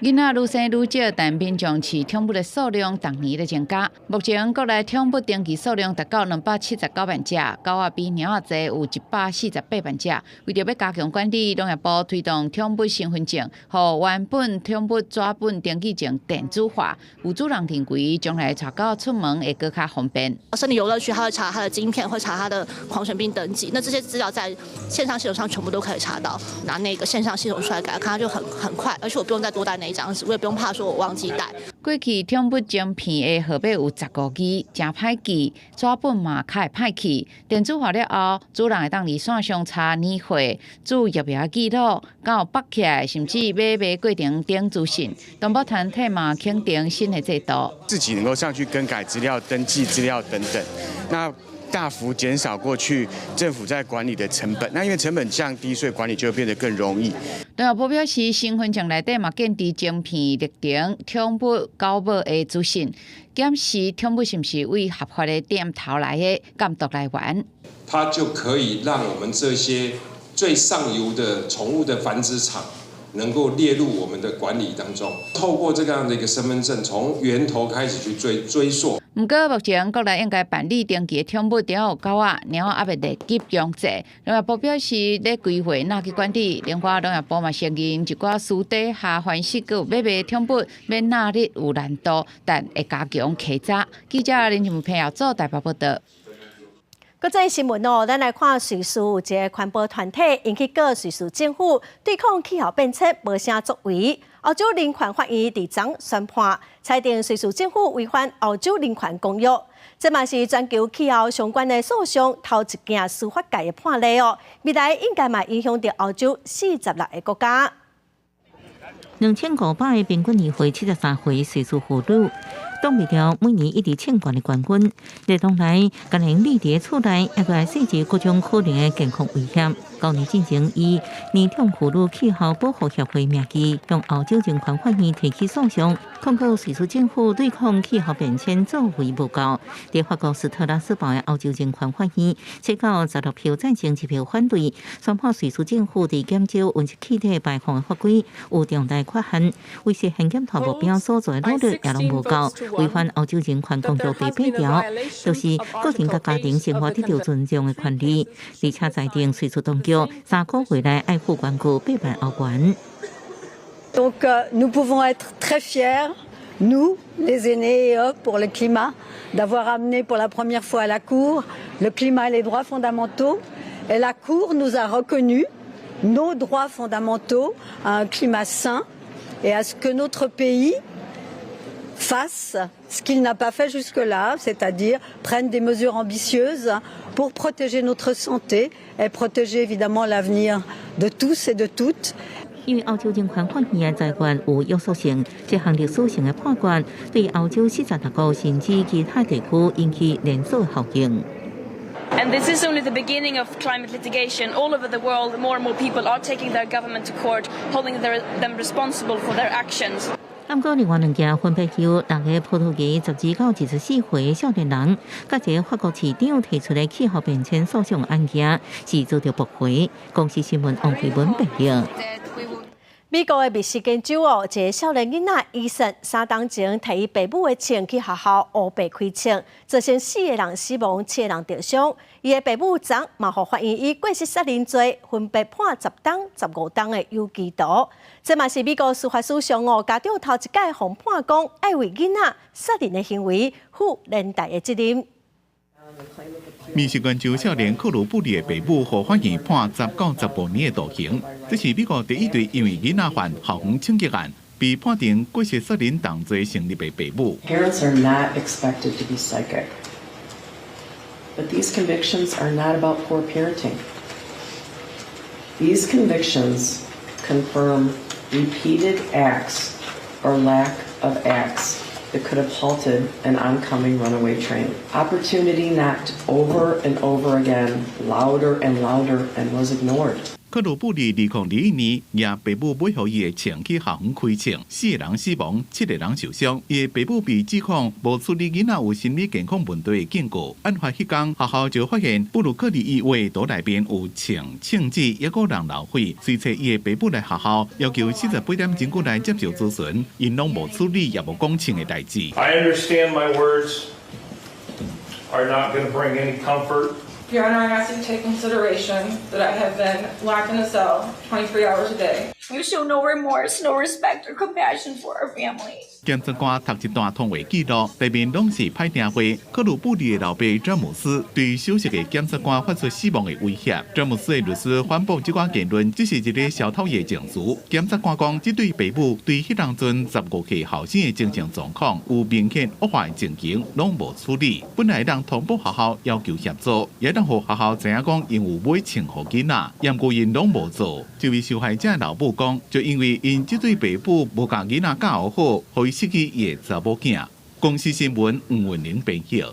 囡仔愈生愈少，但民眾飼寵物的數量逐年咧增加。目前國內寵物登記數量達到279萬隻，狗仔比貓仔濟有148萬隻。為著欲加強管理，農業部推動寵物身份證，予原本寵物紙本登記證電子化。有主人認為，將來帶狗出門會閣較方便。森林遊樂區，他會查他的晶片，會查他的狂犬病登記。那這些資料在線上系統上全部都可以查到。拿那個線上系統出來給他看，他就很快，而且我不用再多帶那一張紙，我也不用怕說我忘記帶。過去寵物晶片的號碼有15字，誠歹記，紙本嘛較會歹去。電子化了後，主人會當佇線上查年歲、注疫苗記錄、敢有縛起來，甚至買賣過程等資訊。動保團體嘛肯定新的制度，自己能夠上去更改資料、登記資料等等，那大幅減少過去政府在管理的成本。那因為成本降低，所以管理就會變得更容易。農業部表示，身份證內底嘛建置晶片、歷程、寵物狗母的資訊，檢視寵物是毋是對合法的店頭來的監督來源。它就可以讓我們這些最上游的寵物的繁殖場能夠列入我們的管理當中，透過這樣的一個身份證，從源頭開始去追溯。毋過目前國內應該辦理登記的寵物，除有狗仔、貓仔猶未列入強制。農業部表示，咧規劃納去管理。另外，農業部嘛承認，一寡私底下繁殖閣有買賣寵物，欲納入有難度，但會加強稽查。記者林靜平做台北報道。國際新聞哦，咱來看瑞士有一个環保團體，𪜶去告瑞士政府對抗氣候變遷無啥作為。歐洲人權法院佇昨宣判，裁定瑞士政府違反歐洲人權公約。這嘛是全球氣候相關的訴訟頭一件司法界的判例哦。未來應該嘛影響著歐洲46個國家。2500個平均年歲73歲瑞士婦女，擋袂牢每年一直升懸的高溫，熱浪來，干焦覕佇厝內，猶閣會設置各種可能的健康危險。舊年進前以年長婦女氣候保護協會名義，向歐洲人權法院提起訴訟，控告瑞士政府對抗氣候變遷作為無夠。佇法國斯特拉斯堡的歐洲人權法院，七到16票贊成，1票反對，宣判瑞士政府佇減少溫室氣體排放的法規有重大缺陷，為實現減碳目標所做的努力也攏無夠，違反歐洲人權公約第八條，就是個人佮家庭生活得著尊重的權利，而且裁定瑞士當局3個月內愛付原告8萬歐元。 Donc nous pouvons être très fiers, nous, les aînés pour le climat, d'avoir amené pour la première fois à la Cour le climat et les droits fondamentaux. Et la Cour nous a reconnu nos droits fondamentaux à un climat sain et à ce que notre pays fasse ce qu'il n'a pas fait jusque-là, c'est-à-dire prenne des mesures ambitieuses pour protéger notre santé et protéger évidemment l'avenir de tous et de toutes. 因為歐洲人權法院的裁決有約束性，這項歷史性的判決對歐洲46國甚至其他地區引起連鎖效應。 And this is only the beginning of climate litigation. All over the world, more and more people are taking their government to court, holding them responsible for their actions. 毋過，另外兩件分別由六个葡萄牙12到24歲少年人，佮一个法國市長提出的氣候變遷訴訟案件，是遭著駁回。公視新聞王慧文報道。美國的密西根州哦，一个少年囡仔醫生3冬前提伊爸母的槍去學校烏白開槍，造成四个人死亡，七个人著傷。伊的爸母昨嘛予法院以過失殺人罪分別判10冬、15冬的有期徒。這嘛是美國司法史上哦，家長頭一擺予判講愛為囡仔殺人的行為負連帶的責任。密西根州少年克魯布里的爸母予法院判10到15年的徒刑，這是美國第一對因為囡仔犯校園槍擊案被判定過失殺人重罪成立的爸母。 Parents are not expected to be psychic. But these convictions are not about poor parenting. These convictions confirm repeated acts or lack of acts that could have halted an oncoming runaway train. Opportunity knocked over and over again, louder and louder, and was ignored. 克魯布里2021年，攑爸母買予伊的槍去校園開槍，四个人死亡，七个人受傷。伊的爸母被指控無處理囡仔有心理健康問題的警告。案發彼工，學校就發現布魯克利伊畫圖內面有槍、槍支，抑閣人流血。隨揣伊的爸母來學校，要求48點鐘過來接受諮詢，𪜶攏無處理，也無講槍的代誌。 I understand my words are not going to bring any comfort. Your Honor, I ask you to take consideration that I have been locked in a cell 23 hours a day. You show no remorse, no respect or compassion for our family. 檢察官讀一段通話記錄，內面攏是歹聽話。克魯布里的老爸詹姆斯對首席的檢察官發出死亡的威脅。詹姆斯的律師反駁這寡言論，只是一个小偷的情緒。檢察官講，這對爸母對彼當陣15歲後生的精神狀況有明顯惡化的情形，攏無處理。本來會當通報學校要求協助，也當予學校知影講𪜶有買槍予囡仔，毋過𪜶攏無做。這位受害者老母講，就因為𪜶這對爸母無共囡仔教好，予伊失去伊的查某囝。公視新聞吳文玲編譯。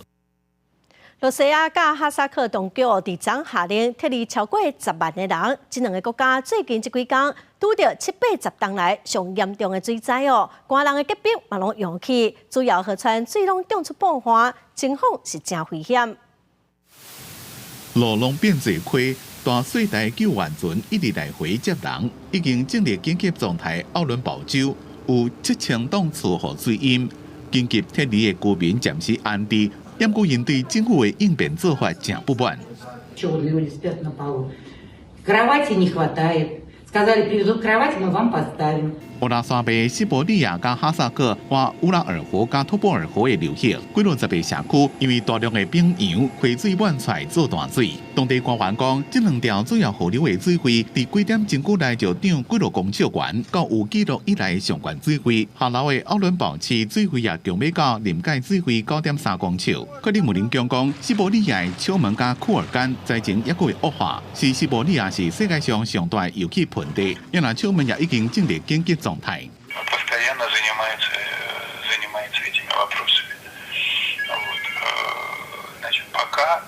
羅西亞佮哈薩克當局佇昨下令撤離超過10萬个人。這兩个國家最近這幾工拄著七八十冬來上嚴重的水災哦，寒人的結冰嘛攏融去，主要河川水攏漲出破岸，情況是誠危險。路攏變做溪，大細台救援船一直來回接人，已經進入緊急狀態。奧倫堡州有7000棟厝予水淹，緊急撤離的居民暫時安置，毋過𪜶對政府的應變做法誠不滿。 Люди спят на полу. Кровати не хватает. Сказали, привезут кровать, мы вам поставим. 烏拉山脈西伯利亞佮哈薩克和烏拉爾河佮托波爾河的流域，幾落十个社區因為大量的冰洋溪水滿出來做大水。當地官員講，這兩條主要河流的水位，佇幾點鐘久內就漲幾落公尺懸，到有記錄以來上懸水位。下流的奧倫堡市水位也強欲到臨界水位9.3公尺。克里姆林宮講，西伯利亞的丘門佮庫爾干災情猶閣會惡化，是西伯利亞是世界上上大的油氣盆地，因為丘門也已經進入緊急狀態。 Постоянно занимается этими вопросами. Вот. Значит, пока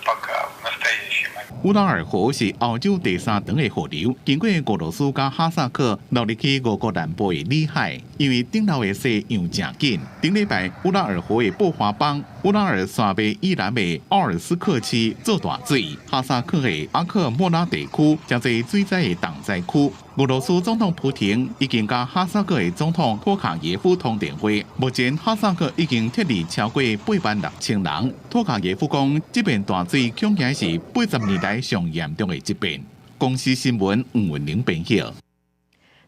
в настоящий момент. 烏拉爾河是歐洲第三長的河流，經過俄羅斯佮哈薩克流入去俄國南部的裏海。因為頂流的水湧誠緊，頂禮拜烏拉爾河的布華邦、烏拉爾山脈以南的奧爾斯克市做大水，哈薩克的阿克莫拉地區誠濟水災的重災區。俄羅斯總統普廷已經佮哈薩克的總統托卡耶夫通電話，目前哈薩克已經撤離超過86,000人。托卡耶夫講，這遍大水恐驚是80年來上嚴重的一遍。公視新聞吳文玲編譯。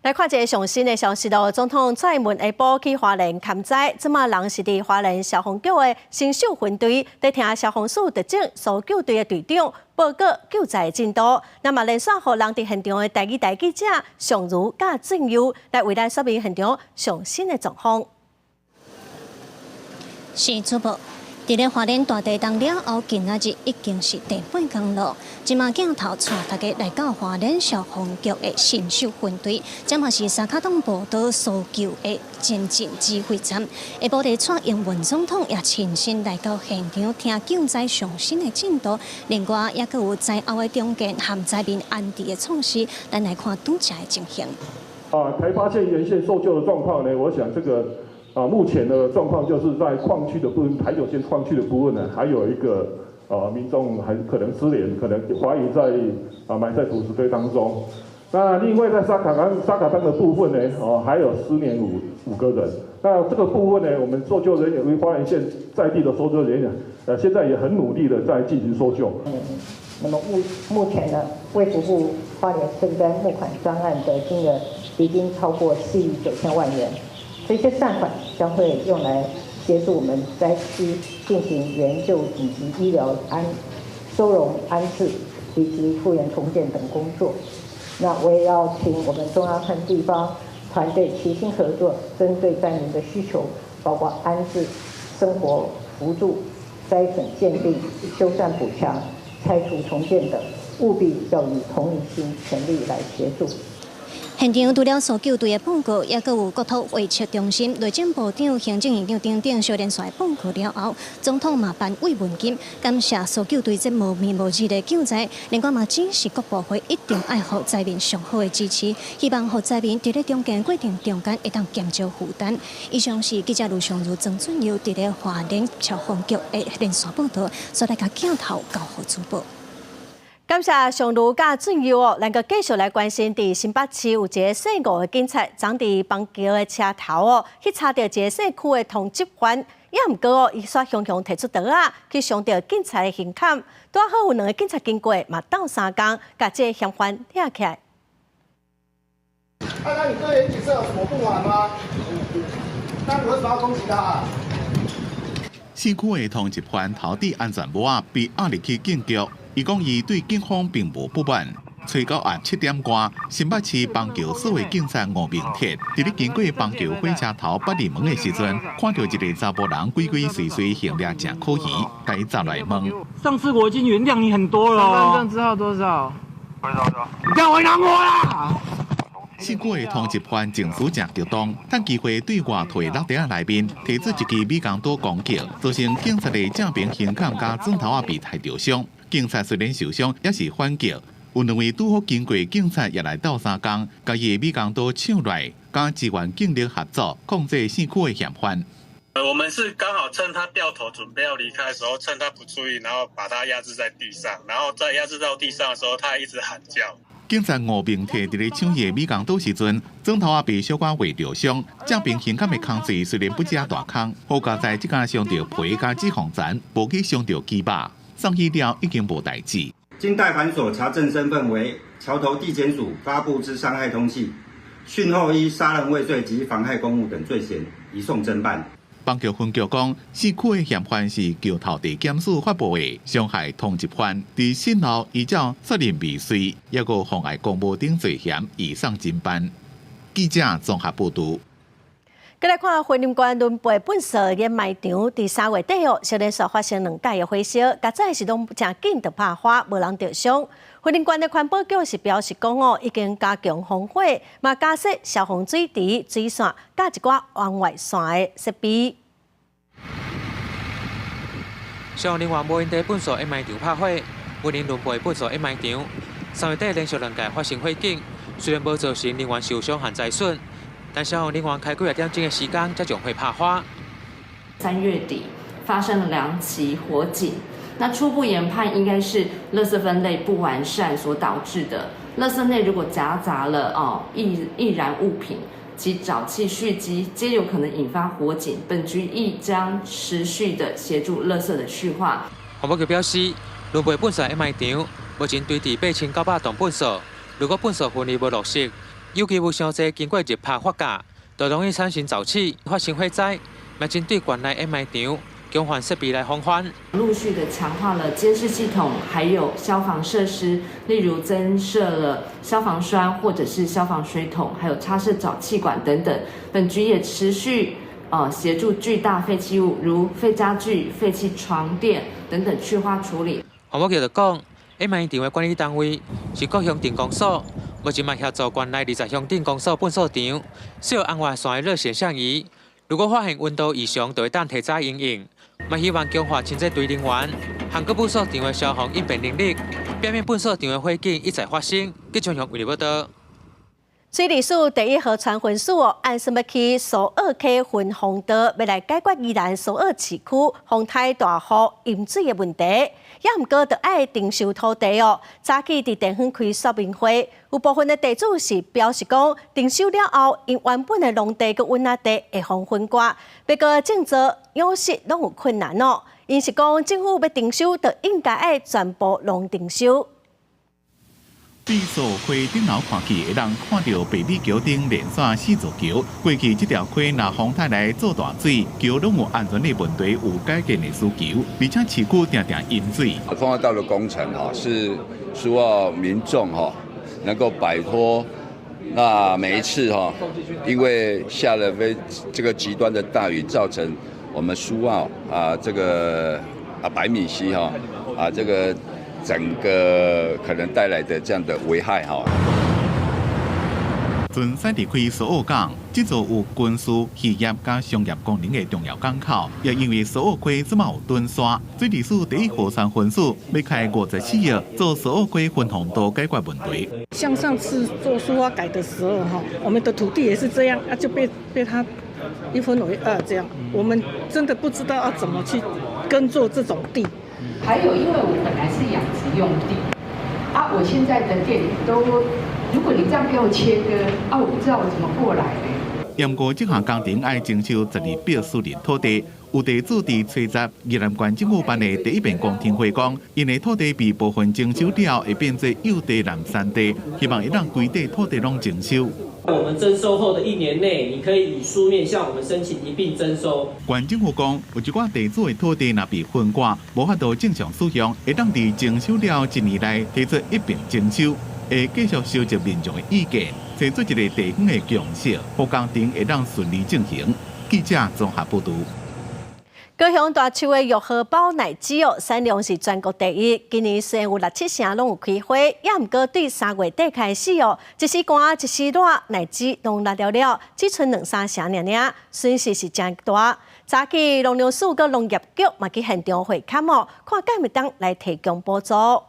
來看一个上新的消息咯，總統蔡英文下晡去花蓮勘災，這馬人是佇花蓮消防局的新秀分隊，佇聽消防署特種搜救隊的隊長報告救災的進度。那麼連線予人佇現場的台語台記者尚如佮鄭優來為咱說明現場上新的狀況。是主播。佇咧花蓮大地震了後，今仔日已經是第八工咯。這馬鏡頭帶大家來到花蓮消防局的新秀分隊，這嘛是三跤洞步道搜救的前進指揮站。下晡日蔡英文總統也親身來到現場聽救災上新的進度，另外也閣有災後的重建和災民安置的措施，咱來看拄才的情形。啊，台八線沿線搜救的狀況呢？我想這個。啊，目前的狀況就是在礦區的部分，台九線礦區的部分呢，還有一個民眾還可能失聯，可能懷疑在埋在土石堆當中。那另外在沙卡當的部分呢，哦，還有失聯五個人。那這個部分呢，我們搜救人員，花蓮縣在地的搜救人員，現在也很努力的在進行搜救。那麼目前呢，衛福部花蓮賑災募款專案的金額已經超過4億9千萬元。這些善款將會用來協助我們災區進行援救、緊急醫療、安收容、安置以及復原重建等工作。那我也要請我們中央和地方團隊齊心合作，針對災民的需求，包括安置、生活扶助、災損鑑定、修繕補強、拆除重建等，務必要以同理心，全力來協助。現場除了搜救隊的報告，也閣有國土衛測中心、內政部長、行政院長等等小連綴報告了後，總統嘛頒慰問金，感謝搜救隊這無眠無日的救災。另外嘛指示各部會一定愛予災民上好的支持，希望予災民佇咧重建過程中間會當減少負擔。以上是記者盧尚如、曾俊佑佇咧花蓮消防局的連線報道，煞來共鏡頭交予主播。感謝上盧佮俊佑哦，咱閣繼續來關心，佇新北市有一个姓吳的警察，昨佇邦橋的車頭哦，去查著一个姓區的通緝犯，也毋過哦，伊煞雄雄提出刀仔，去傷著警察的胸坎，拄好有兩个警察經過，嘛鬥相共，共這个嫌犯掠起來。啊，那你對員警是有什麼不滿嗎？那你為什麼要攻擊他？姓區的通緝犯頭戴安全帽仔，被押入去警局。伊講伊對警方並無不滿。初九暗7點外，新北市邦橋所的警察吳明鐵，佇咧經過邦橋火車頭八里門的時陣，看著一个查埔人鬼鬼祟祟，行掠誠可疑，共伊查來問。上次我已經原諒你很多了。身份證字號多少？你不要為難我啦！姓郭的通緝犯情緒誠激動，趁機會對外套的落袋仔內面提出一支美工刀攻擊，造成警察的正邊胸坎佮指頭仔被刣著傷。警察雖然受傷，也是反擊。有兩位拄好經過警察也來鬥相共，共伊的美工刀搶來，佮支援警力合作控制姓區的嫌犯。我們是剛好趁他掉頭準備要離開的時候，趁他不注意，然後把他壓制在地上，然後在壓制到地上的時候，他一直喊叫。警察吳明鐵佇咧搶伊的美工刀時陣，指頭仔被小可劃著傷，正邊胸坎的空槌雖然不遮大空，好佳哉這工傷著皮佮脂肪層，無去傷著肌肉。送醫了已經無代誌。經代環所查證身份為橋頭地檢署發布之傷害通緝，訊後依殺人未遂及妨害公務等罪嫌移送偵辦。邦橋分局講，姓區的嫌犯是橋頭地檢署發布的傷害通緝犯，佇審後依照殺人未遂，抑閣妨礙公務等罪嫌移送偵辦。記者綜合報導。閣來看雲林縣崙背糞埽掩埋場，佇3月底哦，小連續發生兩擺的火燒，佳哉是攏誠緊就拍花，無人著傷。雲林縣的環保局是表示講哦，已經加強防火，嘛加設消防水池、水線，佮一寡紅外線的設備。消防人員無閒佇糞埽掩埋場拍火，雲林崙背糞埽掩埋場，3月底連續兩擺發生火警，雖然無造成人員受傷和財損。但消防人員開幾仔點鐘的時間，才將火拍花。 3月底發生了兩起火警，那初步研判應該是垃圾分類不完善所導致的。垃圾內如果夾雜了哦易燃物品及沼氣蓄積，皆有可能引發火警。本局亦將持續的協助垃圾的去化。環保局表示，崙背糞埽掩埋場目前堆佇8900棟糞埽，如果糞埽分類無落實，有機物傷濟，經過日曬發酵，就容易產生沼氣，發生火災。嘛針對縣內掩埋場強化設備來防範。陸續的強化了監視系統，還有消防設施，例如增設了消防栓或者是消防水桶，還有插設沼氣管等等。本局也持續協助巨大廢棄物，如廢家具、廢棄床墊等等去化處理。環保局就講，掩埋場的管理單位是各鄉鎮公所。目前嘛協助縣內20鄉鎮公所糞埽場設有紅外線的熱顯像儀，如果發現溫度異常，就會當提早因應。嘛希望強化清潔隊人員，和各糞埽場的消防應變能力，避免糞埽場的火警一再發生。記者為你報道。水利署第一河川分署哦，按算欲去蘇澳溪分洪道，欲來解決宜蘭蘇澳市區風颱大雨淹水的問題。也毋過，著愛徵收土地哦。早起佇地方開說明會，有部分的地主是表示講，徵收了後，𪜶原本的農地佮穩仔地會予分割，欲閣種作養殖攏有困難哦。𪜶是講，政府欲徵收，就應該愛全部攏徵收。對蘇溪頂樓看去，會當看著白米橋頂連線四座橋。過去這條溪若風颱來做大水，橋攏有安全的問題，有改建的需求，而且市區定定淹水。風化道的工程哈，是需要民眾哈能夠擺脫那每一次哈，因為下了非這個極端的大雨，造成我們蘇澳啊這個啊白米溪哈啊這個整個可能帶來的這樣的危害哈。船駛離開蘇澳港，這座有軍事、漁業佮商業功能的重要港口，也因為蘇澳溪這馬有躉沙，水利署第一河川分署欲開54億做蘇澳溪分洪道解決問題。像上次做蘇花改的時候，哈，我們的土地也是這樣，啊，就被他一分為二，這樣，我們真的不知道要怎麼去耕作這種地。還有，因為我本來是養殖用地，啊，我現在的店都。如果你這樣給我切割，啊，我不知道我怎麼過來咧。毋過這項工程愛徵收12筆私人土地，有地主佇初十宜蘭縣政府辦的第一遍公聽會講，𪜶的土地被部分徵收了後，會變做幼地濫山地，希望會當規塊土地攏徵收。我們徵收後的一年內，你可以以書面向我們申請一併徵收。縣政府講，有一寡地主的土地若被分割，無法度正常使用，會當佇徵收了一年內提出一併徵收。會繼續收集民眾的意見，提出一個地方的共識，予工程會當順利進行。記者綜合報導。高雄大樹的玉荷包奶籽哦，產量是全國第一。今年雖然有六七成攏有開花，也毋過對3月底開始哦，一時寒一時熱，奶籽攏落了了，只賰兩三成爾爾，損失是誠大。早起農糧署佮農業局嘛去現場會勘哦，看敢會當來提供補助。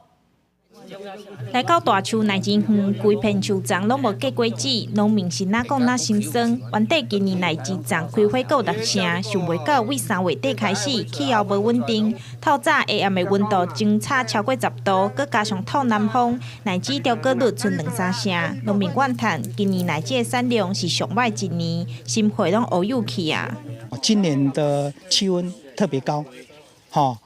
來到大樹奶子園，規片樹叢攏無結果子，農民是若講若心酸。原底今年奶子叢開花閣有六成，想袂到對3月底開始，氣候無穩定，透早下暗的溫度相差超過10度，閣加上透南風，奶子掉果率賰兩三成。農民怨嘆，今年奶子的產量是上䆀一年，心血攏烏有去啊！今年的氣溫特別高，吼。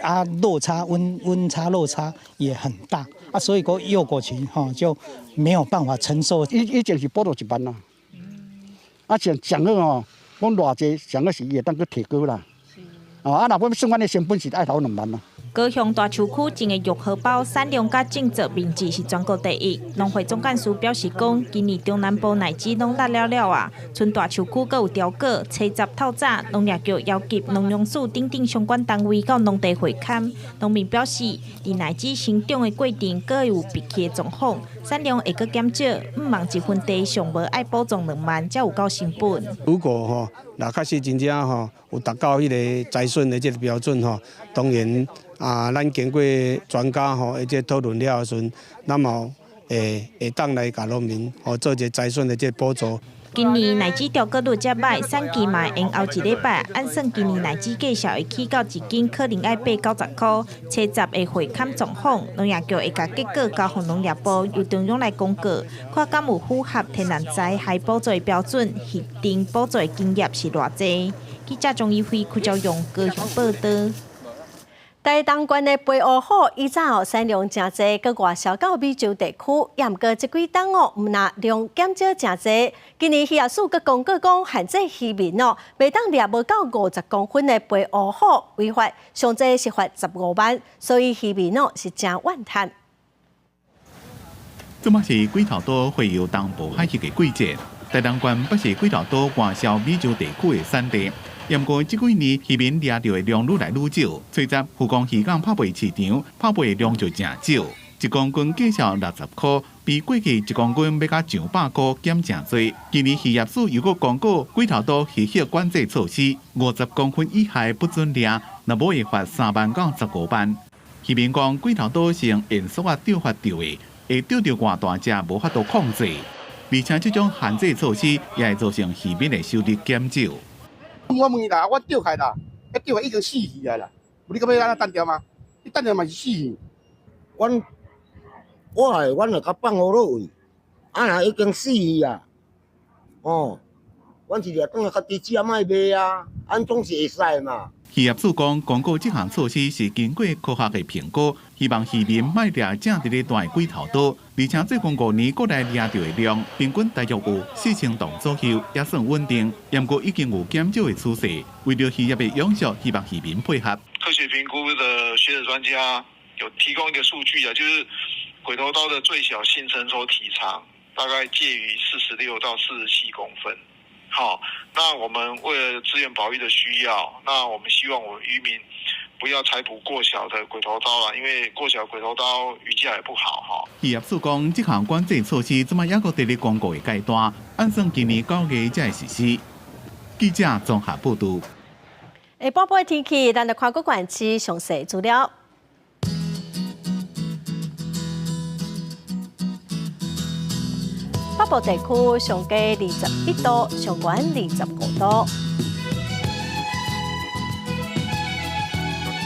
啊，落差溫差落差也很大啊，所以個幼果期吼就沒有辦法承受。以前是補助1萬啦，啊上上好吼，講偌濟上好是伊會當閣提高啦。哦，啊，若欲算阮的成本是愛投2萬啦。高雄大樹區種的玉荷包產量佮種植面積是全國第一。農會總幹事表示講，今年中南部奶子攏落了了啊，賰大樹區閣有刁果，初十透早，農業局邀集農糧署等等相關單位到農地會勘。農民表示，佇奶子生長的過程，閣會有閉氣的狀況，產量會閣減少。毋望一分地上無愛補助2萬，才有夠成本。如果吼，若確實真正吼有達到彼个災損的這個標準吼，當然啊，咱經過專家吼，或者討論了後時陣，咱嘛會當來共農民吼做一個災損的這個補助。今年奶子掉果率遮䆀，產期嘛會延後一禮拜。按算今年奶子價數會起到一斤可能愛八九十箍。初十會會勘狀況，農業局會共結果交予農業部，由中央來公告，看敢有符合天然災害補助的標準，核定補助的金額是偌濟。記者鍾一輝、柯昭勇高雄報導。台東縣的白烏虎以早哦產量誠濟，閣外銷到美洲地區，也毋過這幾冬哦，毋但量減少誠濟。今年漁業署閣公告講，限制漁民哦，袂當掠無夠50公分的白烏虎，違法上濟是罰15萬，所以漁民哦是誠怨嘆。這馬是鬼頭刀洄游東部海域的季節，台東縣不是鬼頭刀外銷美洲地區的產地。毋過這幾年漁民掠著的量愈來愈少，初十福岡漁港拍賣市場拍賣量就誠少，1公斤價數60箍，比過去1公斤欲較上百箍減誠濟。今年漁業署又閣公告鬼頭刀漁獲管制措施，50公分以下不准掠，若無會罰3萬到15萬。漁民講鬼頭刀是用蚬索仔釣法釣的，會釣著偌大隻無法度控制，而且這種限制措施也會造成漁民的收入減少。我問伊啦，我釣開啦，彼釣已經死魚啊啦，無你閣欲按怎單釣嗎？你單釣嘛是死魚。阮我係阮就共放予落去，啊若已經死魚啊，哦，阮是掠轉來家己食莫賣啊，按總是會使嘛。漁業署講，公告這項措施是經過科學的評估，希望漁民莫掠正佇咧大的鬼頭刀，而且最近5年國內掠著的量平均大約有4000磅左右，也算穩定。毋過已經有減少的趨勢，為著漁業的永續，希望漁民配合。科學評估的學者專家有提供一個數據啊，就是鬼頭刀的最小性成熟體長。大概介於46到47公分。好，那我們為了資源保育的需要，那我們希望我們漁民不要採捕過小的鬼頭刀啦，因為過小鬼頭刀魚價也不好哈。漁業署講，這項管制措施這擺猶閣佇咧公告的階段，按算今年9月才會實施。記者綜合報導。下晡晡的天氣，咱來看各縣市詳細資料。北部地區上低21度，上懸25度。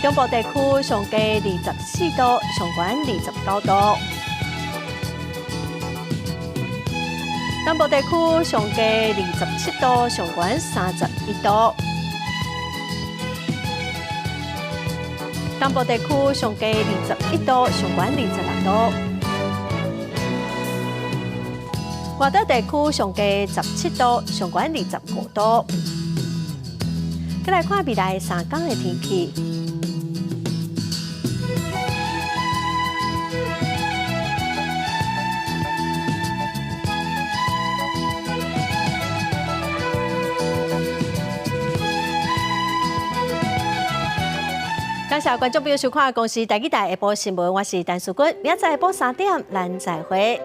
中部地區上低24度，上懸29度。南部地區上低27度，上懸31度。東部地區上低21度，上懸26度。外島地區上低17度，上懸25度。再來看未來3天的天氣。感謝觀眾朋友收看《公視台語台》下晡新聞，我是陳淑君，明仔載下晡3點，咱再會。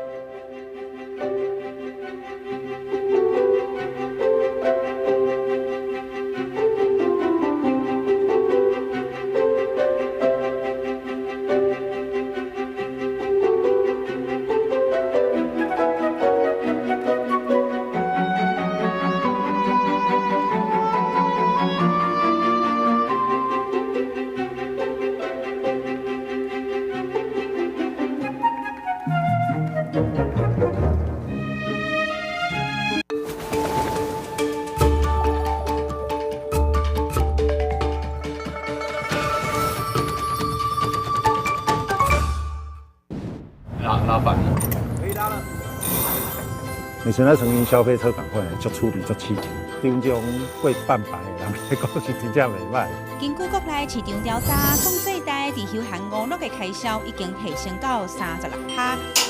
拉拉反了，可以拉了。你現在成型消費車趕快足趣味、足刺激，對阮這種過半百的人來講是真正袂䆀。根據國內市場調查，統計台佇休閒娛樂的開銷已經提升到36%。